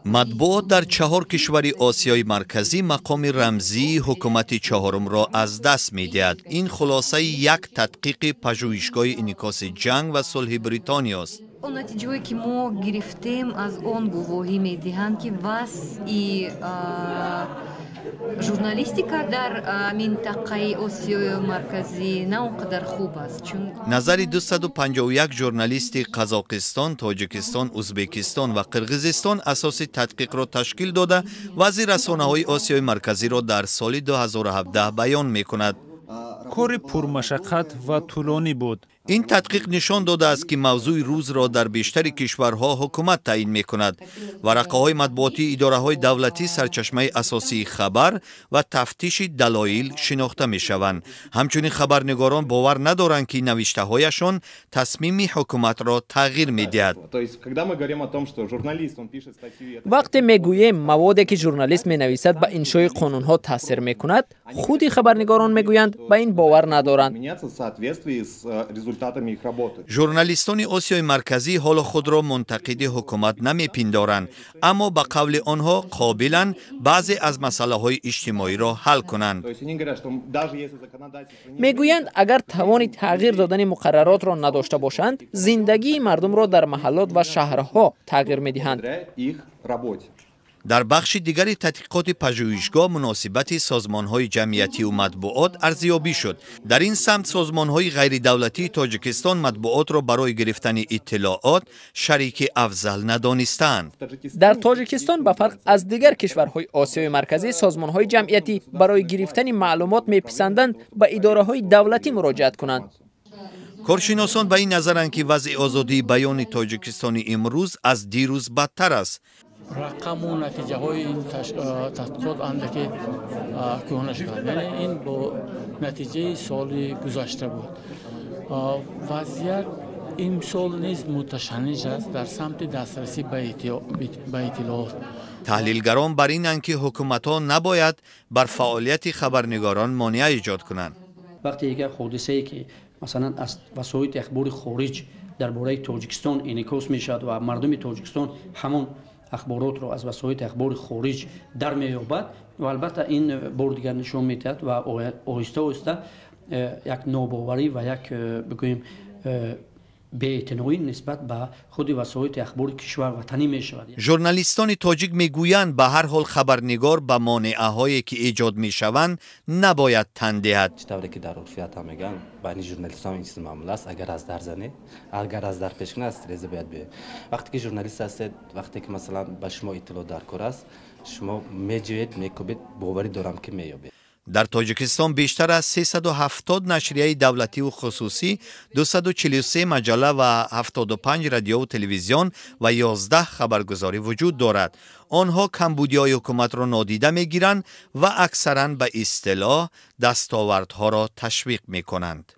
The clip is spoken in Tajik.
Матбуот дар чаҳор кишвари Осиёи Марказӣ мақоми рамзии ҳукумати чаҳорумро аз даст медиҳад. Ин хулосаи як тадқиқи пажӯҳишгоҳи Инъикоси ҷанг ва сулҳи Бритониёст. Он натиҷаҳое, ки мо гирифтем, аз он гувоҳӣ медиҳанд, ки вазъи журналистика дар минтақаи Осиёи Марказӣ на он қадар хуб аст, чун Назари 251 журналисти Қазоқистон, Тоҷикистон, Узбекистон ва Қирғизистон асоси тадқиқро ташкил дода, вазъи расонаҳои Осиёи Марказиро дар соли 2017 баён мекунад. Кори пурмашаққат ва тӯлонӣ буд. Ин тадқиқ нишон додааст, ки мавзӯи рӯзро дар бештари кишварҳо ҳукумат таъин мекунад. Варақаҳои матбуотии идораҳои давлатӣ сарчашмаи асосии хабар ва тафтиши далоил шинохта мешаванд. Ҳамчунин хабарнигорон бовар надоранд, ки навиштаҳояшон тасмими ҳукуматро тағйир медиҳад. Вақте мегӯем, маводе, ки журналист менависад, ба иншои қонунҳо таъсир мекунад, худи хабарнигорон мегӯянд, ба ин бовар надоранд. Журналистони Осиёи Марказӣ ҳоло худро мунтақиди ҳукумат намепиндоранд, аммо ба қавли онҳо қобиланд баъзе аз масъалаҳои иҷтимоиро ҳал кунанд. Мегӯянд, агар тавони тағйир додани муқарраротро надошта бошанд, зиндагии мардумро дар маҳаллот ва шаҳрҳо тағйир медиҳанд. Дар бахши дигари тадқиқоти пажӯҳишгоҳ муносибати созмонҳои ҷамъиятию матбуот арзёбӣ шуд. Дар ин самт созмонҳои ғайридавлатии Тоҷикистон матбуотро барои гирифтани иттилоот шарики афзал надонистаанд. Дар Тоҷикистон, ба фарқ аз дигар кишварҳои Осиёи Марказӣ, созмонҳои ҷамъиятӣ барои гирифтани маълумот меписанданд ба идораҳои давлатӣ муроҷиат кунанд. Коршиносон ба ин назаранд, ки вазъи озодии баёни Тоҷикистони имрӯз аз дирӯз бадтар аст. Рақаму натиҷаҳои ин тадқиқот андаке кӯҳна шуданд, яъне ин бо натиҷаи соли гузашта буд. Вазъият имсол низ муташанниҷ аст дар самти дастрасӣ ба иттилоот. Таҳлилгарон бар инанд, ки ҳукуматҳо набояд бар фаъолияти хабарнигорон монеа эҷод кунанд. Вақте як ҳодисае, ки масалан аз васоити ахбори хориҷ дар бораи Тоҷикистон инъикос мешавад ва мардуми Тоҷикистон ҳамон ахборотро аз васоити ахбори хориҷ дар меёбад, ва албатта ин бор дигар нишон медиҳад ва оҳиста оҳиста як нобоварӣ ва як, бигӯем, беэътиноӣ нисбат ба худи васоити ахбори кишвар ватанӣ мешавад. Журналистони тоҷик мегӯянд, ба ҳар ҳол хабарнигор ба монеаҳое, ки эҷод мешаванд, набояд тан диҳад. Чӣ тавре ки дар урфият ҳам мегӯянд, байни журналистон ин чиз маъмул аст: агар аз дар занӣ, агар аз дар пеш кунӣ, аз тиреза бояд биёед. Вақте ки журналист ҳастед, вақте ки масалан ба шумо иттилоъ дар кор аст, шумо меҷӯед, мекӯбед, боварӣ дорам, ки меёбед. Дар Тоҷикистон бештар аз 370 нашрияи давлативу хусусӣ, 243 маҷалла ва 75 радиову телевизион ва 11 хабаргузорӣ вуҷуд дорад. Онҳо камбудиҳои ҳукуматро нодида мегиранд ва аксаран ба истилоҳ дастовардҳоро ташвиқ мекунанд.